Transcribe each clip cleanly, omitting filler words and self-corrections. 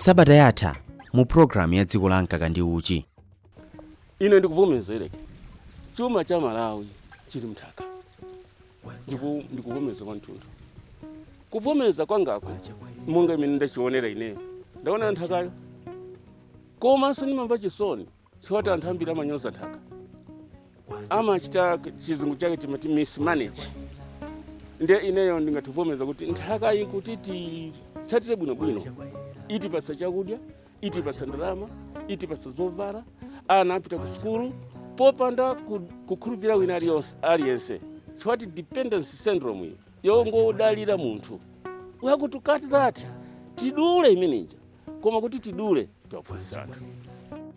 Sabata yatha mu programu ya Dziko la Mkaka ndi Uchi. Ine ndikuvomereza, chuma cha Malawi chili mthaka, ndipo ndikuvomereza kwathunthu. Kuvomereza kwangako, monga imene ndachionera ineyo, ndaona nthakayo, komanso ndimamva chisoni choti anthu ambiri amanyoza nthaka, amachita chizungu chake timati mismanage. Ndiye ineyo ndingathe kuti nthaka iyi, kuti titsatire bwinobwino, itipatsa chakudya, itipatsa ndalama, itipatsa zovala, ana apita ku sukulu popanda kukhulupirira wina aliyense. So what dependence syndrome iyi yongodalira munthu, we have to cut that, tidule imeneja. Koma kuti tidule, tiwaphunzitsa anthu.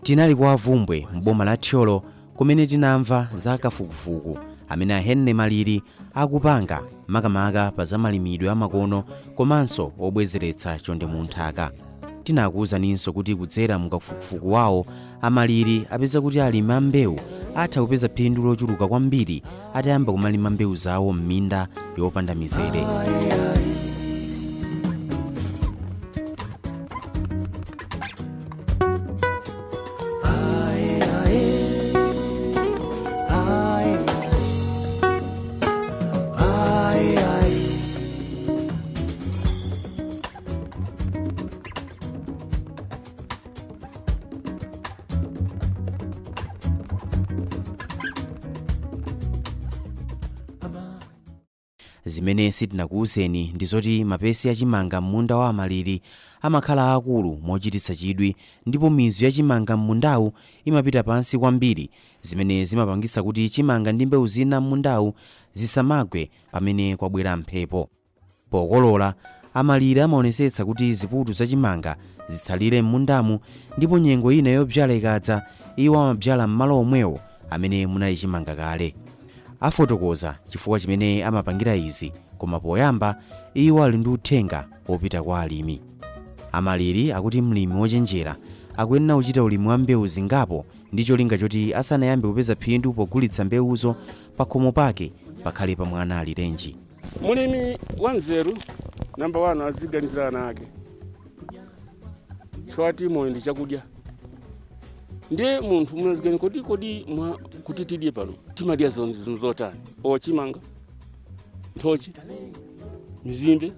Tinali kwa Avumbwe m'boma la Thyolo, kumene tinamva za kafukufuku amene a Henry Maliri akupanga, makamaka pa zamalimidwe amakono komanso obwezeretsa chonde mu nthaka. Tinakuwuzaninso kuti kudzera mu kafukufuku wawo, amaliri apeza kuti alimi a mbewu atha kupeza phindu lochuluka kwambiri atayamba kumalima mbewu zawo m'minda yopanda mizere. Zimene sitinakuwuzeni ndi zoti mapesi achimanga m'munda wa amaliri amakhala akulu mochititsa chidwi, ndipo mizu yachimanga m'mundawu imapita pansi kwambiri, zimene zimapangitsa kuti chimanga ndi mbewu zina m'mundawu zisamagwe pamene kwabwera mphepo. Pokolola, amaliri amaonetsetsa kuti ziputu zachimanga zitsalire m'mundamu, ndipo nyengo ina yobzala ikadza, iwo amabzala m'malo omwewo amene munali chimanga kale. Afotokoza chifukwa chimene amapangira izi, koma poyamba iwo ali ndi uthenga wopita kwa alimi. Amaliri akuti mlimi wochenjera akuyenera kuchita ulimi wa mbewu zingapo ndi cholinga choti asanayambe kupeza phindu pogulitsa mbewuzo, pakhomo pake pakhale pa mwana alirenji. Mulimi wanzeru, number 1, aziganizira ana ake. Tswati moyo ndi chakudya, ndiye munthu munazigani kodi mwa kuti tidye pano, timadya zinthu zotani? O, chimanga, nthochi, mizimbe.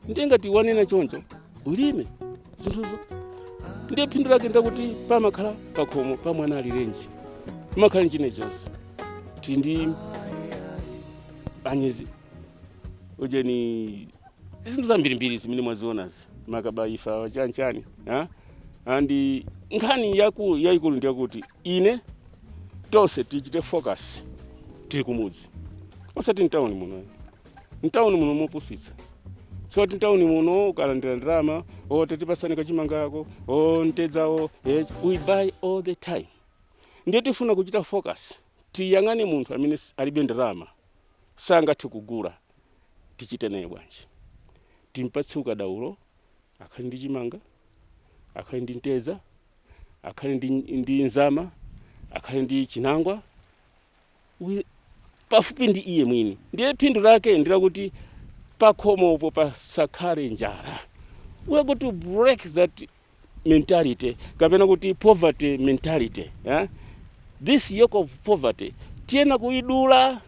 Ndiye ngati wanena choncho, ulime zinthuzo, ndiye phindu lake ndakuti pamakhala pakhomo pa mwana alirenji, pamakhala nchine chonse. Tindi anyezi ujeni, zinthu zambirimbiri zimene mwazionazi, makabaifa, chanchani ha? Andi nkhani yayikulu ndiyakuti ine tonse tichite focus tili kumudzi, osati mtawuni muno. Mtawuni muno mopusitsa, so ti mtawuni muno ukalandira ndalama, o, tatipasani kachimangako, o, mtedzawo, yes, we buy all the time. Ndiye tifuna kuchita focus, tiyang'ane munthu amene alibe ndalama, sangathe kugula, tichite naye bwanji? Timpatse ukadaulo, akhale ndi chimanga, akhale ndi mtedza, akhale ndi nzama, akhale ndi chinangwa pafupi ndi iye mwini. Ndiye phindu lake ndilakuti pakhomopo pasakhale njala. We are going to break that mentality, kapena kuti poverty mentality, eh? This yoke of poverty tiyena kuidula,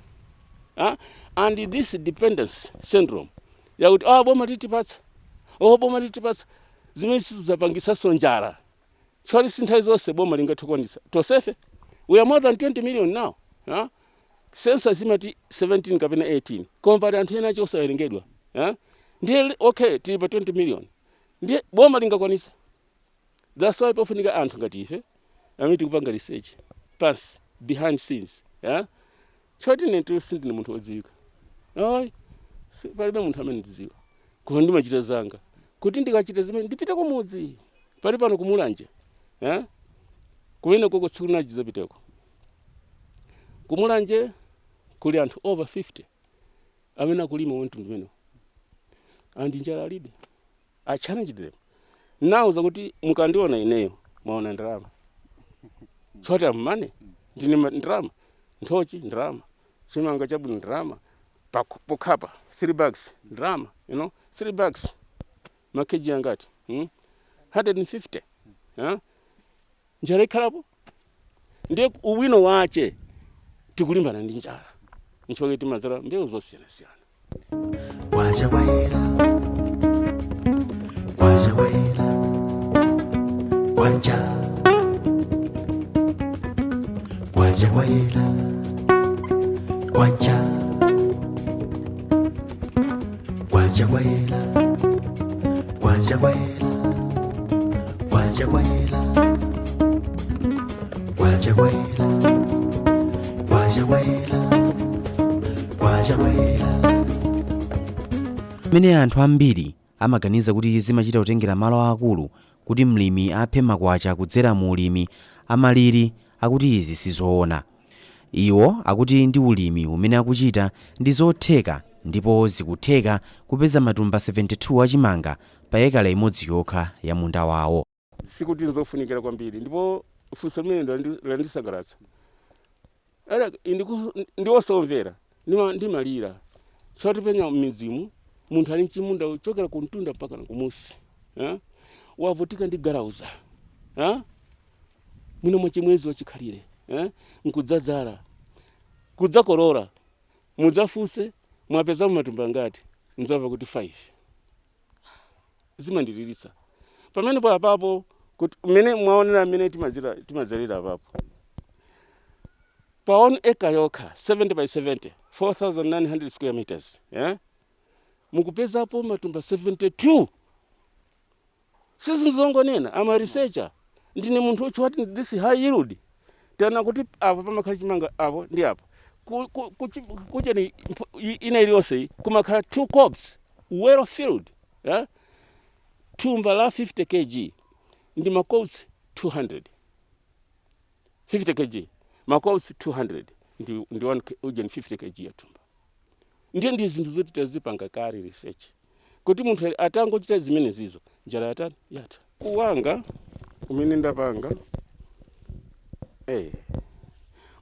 eh? And this dependence syndrome yakuti, ah, boma litipatsa, oh, boma litipatsa, zimene sizizapangisanso njala. Tswali si nthawi zonse boma lingathe kukwanitsa tonsefe. We are more than 20 million now, huh? Census imati 17 kapena 18, koma pali anthu ena achi osawerengedwa, huh? Ndiye okay, tili pa 20 million, ndiye boma lingakwanitsa? That's why pofunika anthu ngati ife amene tikupanga research pansi, behind scenes, yeah? Choti ine tu sindine munthu wodziwika ayi, palibe munthu amene ndidziwa, koma ndimachita zanga kuti ndikachita zimene ndipite kumudzi. Pali pano kumulanje, eh? Kumene koko tsiku lina chizapiteko kumulanje, kuli anthu over 50 amene akulima mtundu umenewo and njala alibe. I challenged them nauza kuti mukandiona ineyo, mwaona ndalama. Tsoti am money, ndine ndalama, nthochi ndalama, chimanga chabwino ndalama, pokhapa 3 bags ndalama, 3 bags ma kg angati? 150, eh? Njala ikhalapo. Ndiye ubwino wache tikulimbana ndi njala, nchifukwa timadzala mbewu zosiyanasiyana. Kwacha kwayela, kwacha kwayela, kwacha, kwacha kwayela, kwacha, kwacha kwayela, kwacha kwayela, kwacha kwayela, kwacha kwayela, kwacha kwayela, kwacha kwayela. Pamene anthu ambiri amaganiza kuti zimachita kutengera malo akulu kuti mlimi aphe makwacha kudzera mu ulimi, amaliri akuti izi sizoona. Iwo akuti ndi ulimi umene akuchita ndi zotheka ndipo zikutheka kupeza matumba 72 achimanga pa ekala imodzi yokha ya munda wawo. Sikuti nzofunikira kwambiri, ndipo funso limene landisangalatsa. Ala ndiwosomvera, ndimalira sotipenya m'midzimu, munthu ali mchimunda kuchokera ku mtunda mpaka na kumusi, eh? Wavutika ndi galauza, eh? Mwina mwachimwezi wachikhalire, eh? Nkudzadzala, kudzakolora, mudzafunse mwapeza matumba ngati, mdzamva kuti 5. Zimandililitsa pamenepo apapo kuti mmene mwaonera mmene timadzalira apapo pa 1 acre yokha, 70 by 70, 4900 square meters, yeah? Mukupezapo matumba 72. Sizongonena, ama researcher, ndine munthu uchoti this high yield. Tena kuti apo pamakhala chimanga apo ndi apo kucheni ina iliyonse iyi kumakhala two cobs well filled, yeah? Thumba la 50 kg ndi ma cobs 200. 50 kg, ma cobs 200 ndi ujeni 50 kg ya thumba. Ndiye ndi zinthu zoti tazipanga kale research kuti munthu atangochita zimene zizo, njala yatani? Yatha. Kuwanga kumene ndapanga,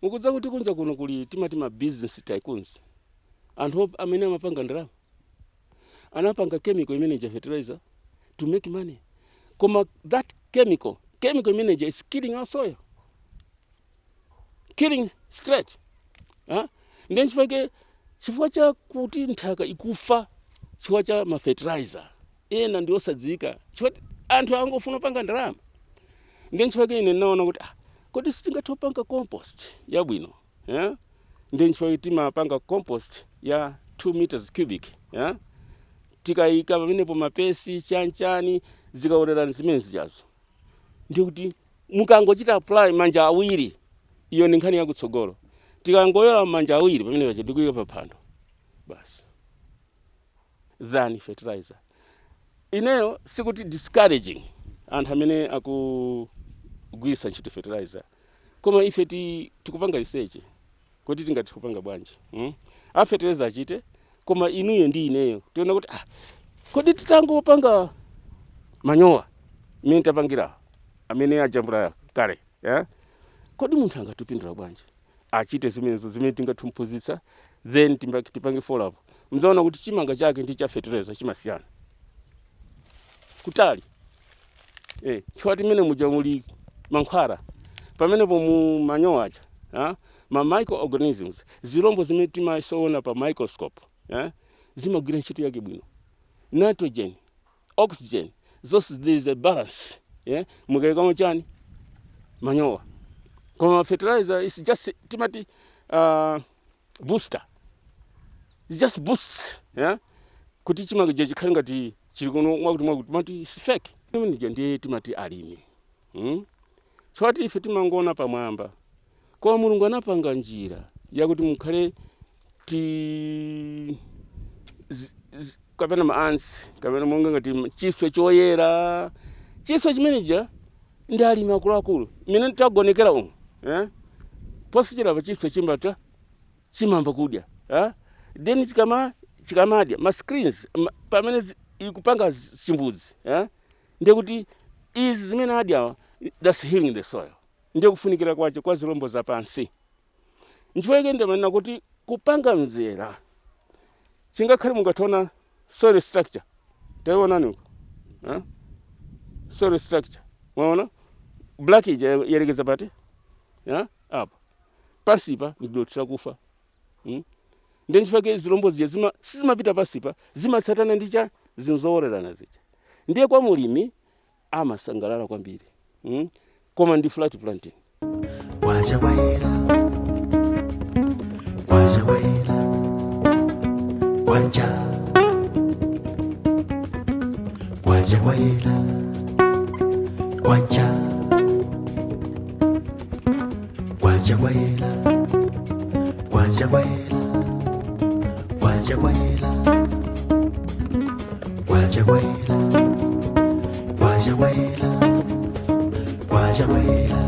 mukudza kuti kunja kuno kuli timati ma business tycoons, anthu amene amapanga ndalama, anapanga chemical imene ija, fertilizer, to make money. Koma that chemical imene ija is killing our soil, killing straight, huh? Ndiye chifukwa chifukwa cha kuti nthaka ikufa chifukwa cha ma fertilizer ena ndi osadziwika, chifukwa anthu angofuna kupanga ndalama. Ndiye chifukwa ine ndinaona kuti, ah, kodi sitingathe kupanga compost yabwino, yeah? Ndiye chifukwa timapanga compost ya 2 meters cubic, yeah? Tikayika pamenepo mapesi, chanchani, zikaolerani zimene zijazo, ndiye kuti mukangochita apply manja awiri, iyo ndi nkhani yakutsogolo. Tikangoyola manja awiri pamene paja ndikuyika pa phando basi, than fertilizer. Ineyo sikuti discouraging anthu amene akugwiritsa ntchito fertilizer, koma ife tikupanga research kuti tingathe kupanga bwanji, A fertilizer achite, koma inuyo ndi ineyo tiona kuti, ah, kodi titangopanga manyowa imene tapangira amene ajambula kale, yeah? Kodi munthu angatipindula bwanji? Achite zimenezo zimene tingatumphunzitsa, then tipange follow up, mzaona kuti chimanga chake ndi cha fertilizer chimasiyana kutali, chifukwa timene muja muli mankhwala pamenepo mu manyowa aja, ha? Ma microorganisms, zilombo zimene timasoona pa microscope, eh? Zimagwira ntchito yake bwino. Nitrogen, oxygen, zonse, there is a balance, yeah? Mukayikamo chani? Manyowa. Koma fertilizer is just timati booster. It just boosts, yeah? Kuti chimanga chikhale ngati chili kuno mwakuti mwakuti, mati is fake. Ndiye ndiye timati alimi, Tsopano ife timangona pamwamba, koma Mulungu anapanga njira yakuti mukhale ti kapena ma ants, kapena monga ngati chiswe choyera. Chiswe chimeneja ndi alimi akuluakulu mmene tagonekera umu, eh? Posichera chiswe chimbata chimamba kudya, eh? Then chikamadya ma screens pamene ikupanga chimbudzi, eh? Ndiye kuti izi zimene adyawa, that's healing the soil. Ndiye kufunikira kwacho kwa zilombo zapansi. Nchifukwa chake ndimanena kuti kupanga mzera chingakhale, mungatona soil structure, taionani uko, eh? Soil structure, mwaona black ija yelekeza pati ya apa pansipa ndi dothi lakufa, Ndiye nchifukwa zilombo zija sizimapita pansipa, zimatsatana ndi cha zinthu zowolerana zija. Ndiye kwa mulimi amasangalala kwambiri, Koma ndi flat planting. Kwacha kwayela, kwacha kwayela, kwacha, kwacha kwayela, kwacha, kwacha kwayela, kwacha kwayela, kwacha kwayela, kwacha kwayela, kwacha kwayela, kwacha kwayela.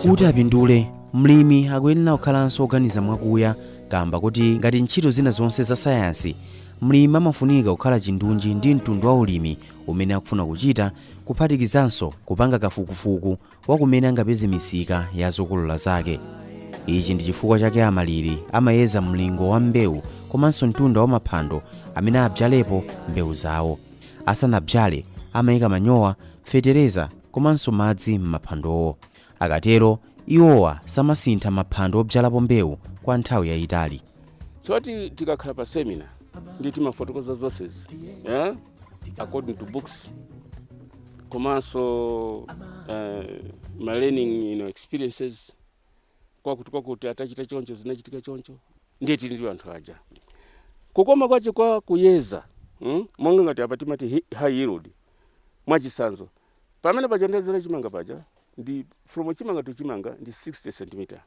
Kuti apindule, mlimi akuyenera kukhalanso oganiza mwakuya, kamba kuti ngati ntchito zina zonse za sayansi, mlimi amafunika kukhala chindunji ndi mtundu wa ulimi umene akufuna kuchita, kuphatikizanso kupanga kafukufuku wa kumene angapeze misika ya zokolola zake. Ichi ndi chifukwa chake amaliri amayeza mlingo wa mbewu komanso mtunda wa maphando amene abzalepo mbewu zawo. Asanabzale, amayika manyowa, fetereza komanso madzi m'maphandowo. Akatero, iwowa samasintha maphando obzalapo mbewu kwa nthawi yayitali. Tsopano tikakhala pa seminar ndi timafotokoza zonsezi, yeah? According to books komanso my learning experiences, kwakuti kwakuti atachita choncho, zinachitika choncho. Ndiye tili ndi anthu aja kukoma kwache kwa kuyeza, Monga ngati apa timati high yield. Mwachitsanzo, pamene paja ndadzala chimanga paja, ndi from chimanga to chimanga ndi 60 cm,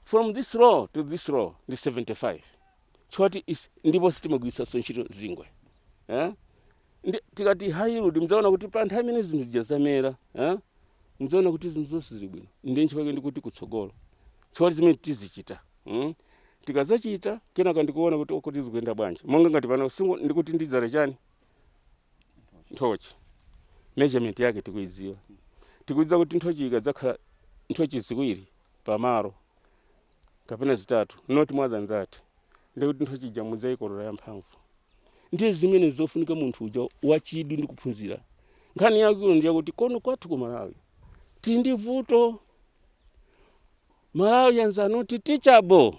From this row to this row ndi 75. Choti is ndipo sitimagwiritsanso ntchito zingwe, eh? Ndi tikati high yield, mudzaona kuti pa nthawi imene zinthu zija zamera, eh? Mudzaona kuti zinthu zonse zili bwino. Ndiye nchifukwa ndikuti kutsogolo tsopano zimene tizichita, Tikazachita kenaka ndikuona kuti oko tizikuyenda bwanji. Monga ngati pano singo ndikuti ndidzale chani, nthochi, measurement yake tikuidziwa. Tikudziwa kuti nthochi ikadzakhala nthochi ziwiri pamalo kapena zitatu, not more than that, ndikuti nthochi ija mudzayikolola yamphamvu. Ndiye zimene zofunika munthu uja wachidwi ndi kuphunzira. Nkhani yakuno ndiye kuti kono kwathu ku Malawi tili ndi vuto. Malawians are not teachable,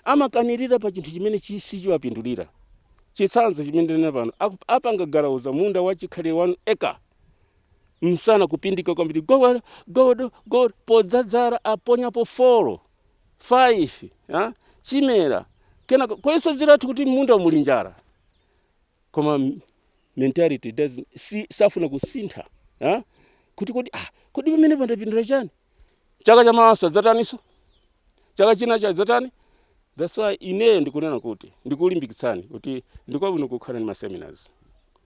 amakanirira pa chinthu chimene sichiwapindulira. Chitsanzo chimene ndinena pano, apanga galauza munda wachikhalire 1 acre, msana kupindika kwambiri, godo godo godo, podzadzala aponyapo 4 5 ha? Chimera kenaka koyesedzeratu kuti munda muli njala, koma mentality doesn't si, safuna kusintha, ha? Kuti kodi, ah, kodi pamene pandapindula chani? Chaka cha mawa sadzataniso, chaka china chadzatani. That's why ineyo ndikunena kuti ndikulimbikitsani kuti ndikwabwino kukhala ndi ma seminars,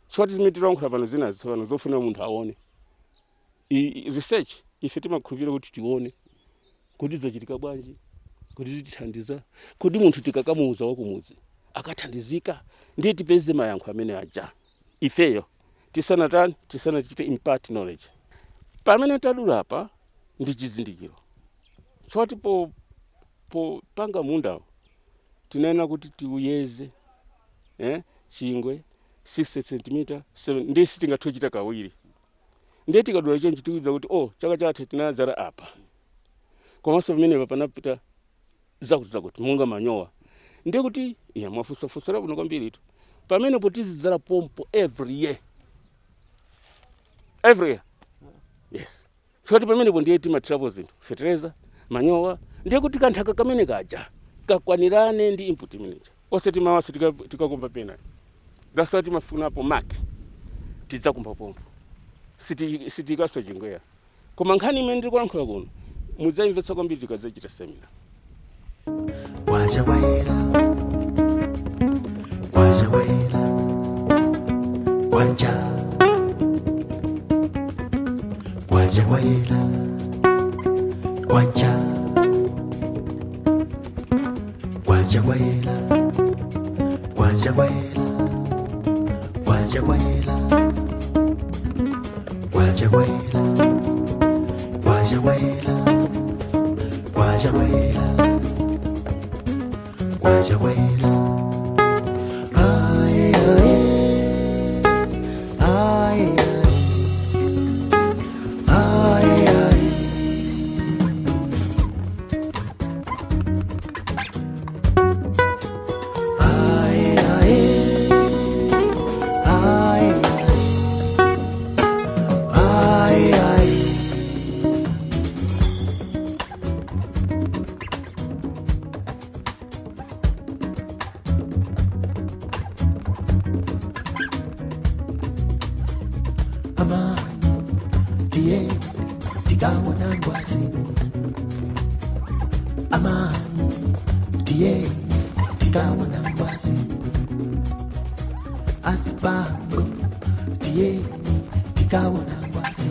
chifukwa zimene tilankhula pano zina tsopano zofuna munthu aone. Research ife timakhulupirira kuti tione kuti zachitika bwanji, kuti zitithandiza, kodi munthu tikakamuuza wakumudzi akathandizika. Ndiye tipeze mayankho amene aja ifeyo tisanatani, tisanachite impart knowledge. Pamene tadula apa ndi chizindikiro tsoti popanga mundawo tinayenera kuti tiuyeze, eh, chingwe 60 cm 7, ndiye sitingathe kuchita kawiri. Ndiye tikadula chonchi tikudziwa kuti, oh, chaka chatha tinadzala apa, komanso pamenepa panapita zakuti zakuti monga manyowa. Ndiye kuti iya mwafusafusa labwino kwambiritu. Pamenepo tizidzala pompo every year, every year, yes. Choti pamenepo ndiye timathirapo zinthu, fertilizer, manyowa. Ndiye kuti kanthaka kamene kaja kakwanirane ndi input imeneja, osati mawaso tikakumba pena. That's why timafunapo mark, tidzakumba pompo, sitikaso chingweya. Koma nkhani imene ndikulankhula kuno mudzayimvetsa kwambiri tikadzachita seminar. Kwacha kwayela, kwacha kwayela, kwacha, kwacha kwayela, kwacha, kwacha kwayela, kwacha kwayela, kwacha kwayela, kwacha kwayela, kwacha kwayela, kwacha kwayela, kwacha kwayela. Aye, aye. Tikaona ngwazi amayi, tiyeni tikaona ngwazi azibambo, tiyeni tikaona ngwazi.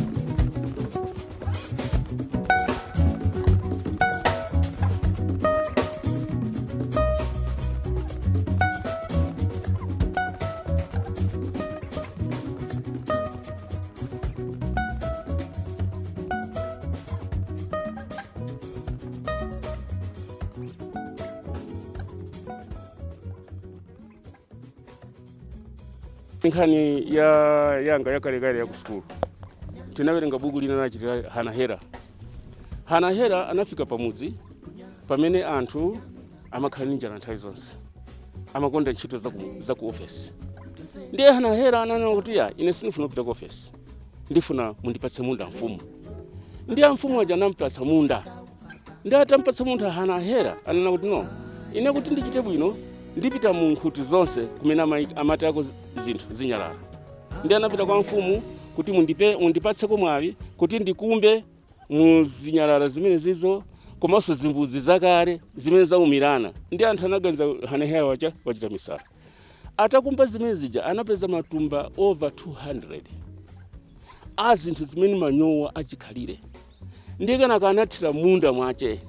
Nkhani ya yanga yakalekale ya ku sukulu, tinawerenga buku lina nachitira Hanahera. Hanahera anafika pamudzi pamene anthu amakhala ndi njala nthawi zonse, amakonda ntchito za ku ofesi. Ndiye Hanahera ananena kuti, "Ya, ine sindifuna kupita ku ofesi, ndifuna mundipatse munda, mfumu." Ndiye mfumu aja anampatsa munda. Ndi atampatsa munda, Hanahera anena kuti, "No, ine kuti ndichite bwino ndipita mu nkhuti zonse kumene amatayako zinthu zinyalala." Ndi anapita kwa mfumu kuti, "Mundipatseko mwayi kuti ndikumbe mu zinyalala zimene zizo komanso zimbudzi zakale zimene zaumirana." Ndi anthu anaganiza Hanahera wacha wachita misala. Atakumba zimene zija, anapeza matumba over 200 a zinthu zimene manyowa achikhalire. Ndiye kenaka anathira munda mwache.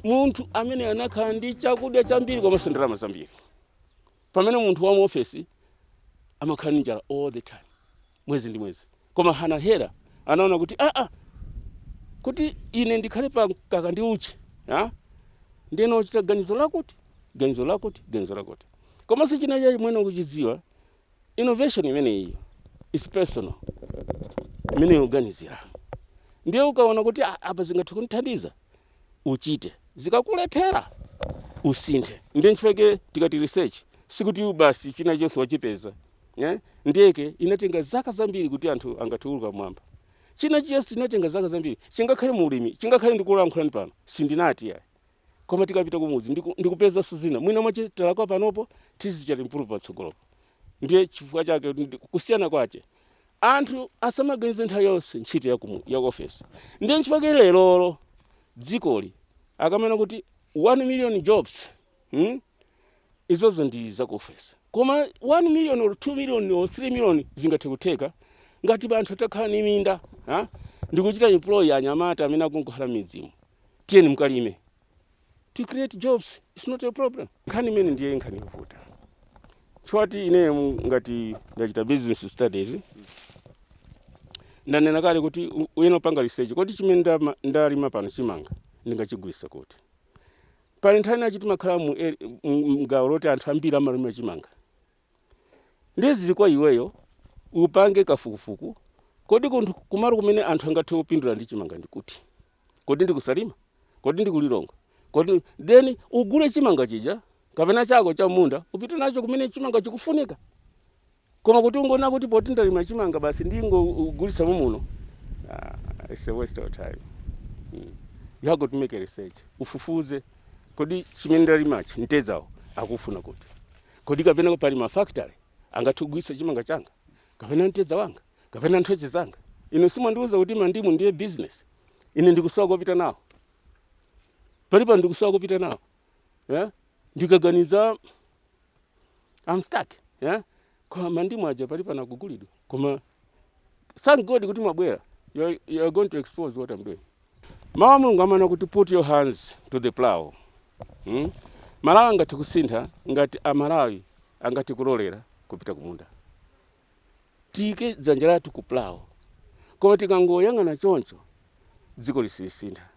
Munthu amene anakhala ndi chakudya chambiri komanso ndalama zambiri, pamene munthu wa mu ofesi amakhala ndi njala all the time, mwezi ndi mwezi. Koma Hanahera anaona kuti, aa, kuti ine ndikhale pa mkaka ndi uchi, ha? Ndiyena ochita ganizo lakuti, ganizo lakuti, ganizo lakuti. Komanso china chachimwene ukuchidziwa, innovation imeneyi is personal, imene uganizira. Ndiye ukaona kuti, "Ah, apa zingathe kundithandiza," uchite. Zikakulephera, usinthe. Ndiye nchifukwa tikati research, sikuti basi china chonse wachipeza, eh? Ndeke inatenga zaka zambiri kuti anthu angathe kuuluka mwamba. China chonse chinatenga zaka zambiri, chingakhale mu ulimi, chingakhale ndikulankhulani pano, sindinati yayi. Koma tikapita kumudzi ndikupezanso zina, mwina mwache talakwa panopo, tizichita improve patsogolopo. Ndiye chifukwa chake kusiyana kwache, anthu asamaganize nthawi yonse ntchito ya ku ofesi. Ndiye nchifukwa chake lerolo dzikoli akamena kuti 1 million jobs, Izozo ndi za ku ofesi, koma 1 million or 2 million or 3 million zingathe kutheka ngati anthu atakhala ni minda, ha? Ndikuchita employ anyamata amene akungokhala m'midzimo, "Tiyeni mukalime." To create jobs is not a problem. Nkhani imene ndiye nkhani yovuta tswati. Ine ngati ndachita business studies, ndanena kale kuti uyena upanga research. Kodi chimene ndalima pano, chimanga, ndingachigulisa kuti? Pali nthawi inachi timakhala mu mgawo loti anthu ambiri amalima chimanga. Ndiye zili kwa iweyo upange kafukufuku: kodi kunthu kumalo kumene anthu angathe kupindula ndi chimanga ndikuti? Kodi ndikusalima? Kodi ndikulilongwe? Kodi then ugule chimanga chija kapena chako cha munda, upite nacho kumene chimanga chikufunika. Koma kuti ungoona kuti poti ndalima chimanga basi ndingogulitsa muno, ah, it's a waste of time. You have got to make a research, ufufuze: kodi chimene ndalimachi, mtedzawo akufuna kuti? Kodi kapena pali ma factory angathe kugulitsa chimanga changa kapena mtedza wanga kapena nthochi zanga? Ine simwandiuza kuti mandimu ndiye business. Ine ndikusowa kopita nawo palipa, ndikusowa kopita nawo, yeah? Ndikaganiza, I'm stuck, yeah? Koma mandimu aja pali pana kugulidwa. Koma thank God kuti mwabwera. You are going to expose what I'm doing. Mawu a Mulungu amanena kuti, "Put your hands to the plow." Malawi angathe kusintha ngati Amalawi angathe kulolera kupita kumunda, tiyike dzanja lathu ku plow. Koma tikangoyang'ana choncho, dziko lisilisintha.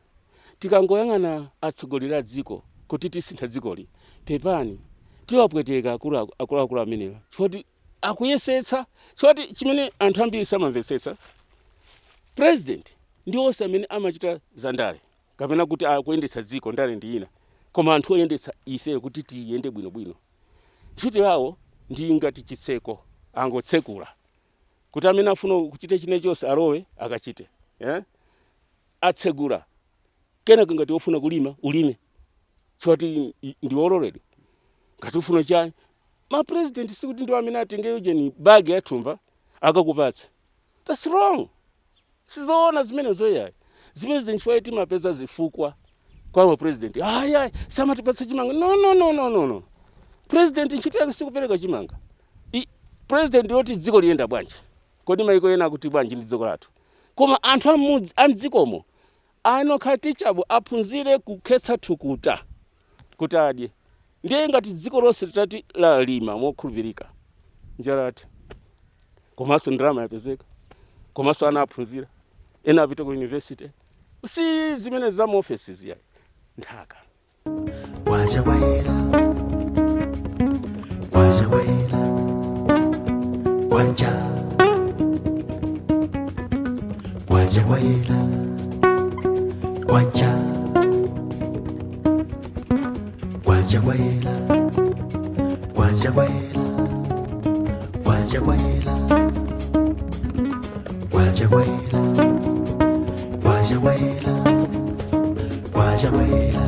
Tikangoyang'ana atsogoleri a dziko kuti tisintha dzikoli, pepani, tiwapweteka akuluakulu amenewa, chifukwa akuyesetsa. Chifukwa chimene anthu ambiri samamvetsetsa, president ndi onse amene amachita zandale kapena kuti akuyendetsa dziko, ndale ndi ina, koma anthu oyendetsa ife kuti tiyende bwinobwino, ntchito yawo ndi ngati chitseko, angotsekula kuti amene afuna kuchita chine chonse alowe akachite, eh? Atsegula, kenaka ngati wofuna kulima, ulime, tsoti ndi wololedwa. Ngati ufuna chani, ma president sikuti ndiwo amene atenge ujeni bagi yathumba akakupatsa. That's wrong, sizoona zimene zoyayi. Zimene zinchifukwa timapeza zifukwa kwa ma president, ayi, samatipatsa chimanga. No, no, no, no, no, no. President ntchito yake sikupereka chimanga. President yoti dziko liyenda bwanji? Kodi maiko ena akuti bwanji ndi dziko lathu? Koma anthu amudzi amdzikomo anokhala tichabo aphunzire kukhetsa thukuta kuti adye. Ndiye ngati dziko lonse litati lalima mokhulupirika, njala yatha, komanso ndalama yapezeka, komanso ana aphunzira, ena apita ku university. Si zimene za mu offices yayi, nthaka. Kwacha kwayela, kwacha kwayela, kwacha, kwacha kwayela, kwacha, kwacha kwayela, kwacha kwayela, kwacha kwayela, kwacha kwayela, kwacha kwayela, kwacha kwayela,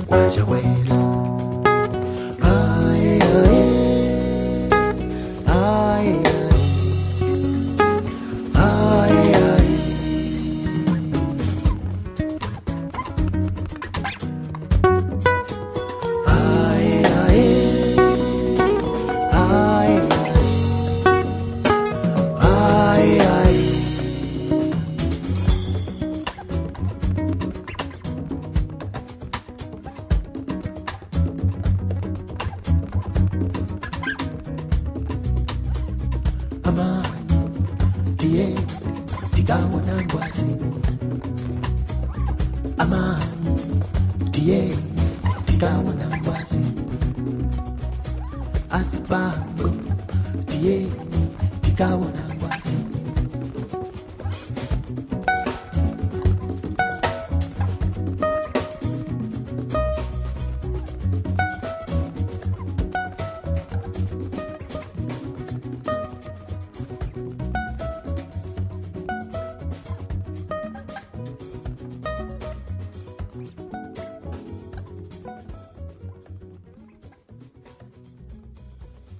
kwacha kwayela. Aye, aye, aye, aye, aye. Aye, aye, aye, aye, aye. Amani, tiye tikaona ngwazi. Amani, tiye tikaona ngwazi. Azibambo, tiye tikaona ngwazi.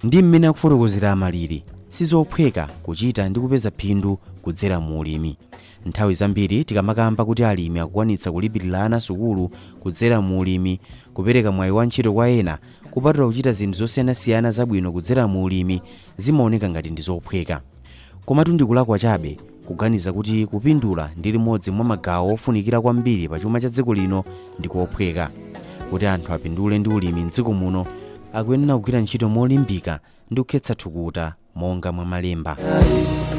Ndi mmene akufotokozera amaliri, sizophweka kuchita ndi kupeza phindu kudzera mu ulimi. Nthawi zambiri tikamakamba kuti alimi akukwanitsa kulipirira ana sukulu kudzera mu ulimi, kupereka mwayi wa ntchito kwa ena, kupatula kuchita zinthu zosiyanasiyana zabwino kudzera mu ulimi, zimaoneka ngati ndi zophweka. Komatu ndikulakwa chabe kuganiza kuti kupindula ndi limodzi mwa magawo ofunikira kwambiri pa chuma cha dziko lino ndi kophweka. Kuti anthu apindule ndi ulimi mdziko muno, akuyenera kugwira ntchito molimbika ndi kukhetsa thukuta monga mwa malemba. Aye.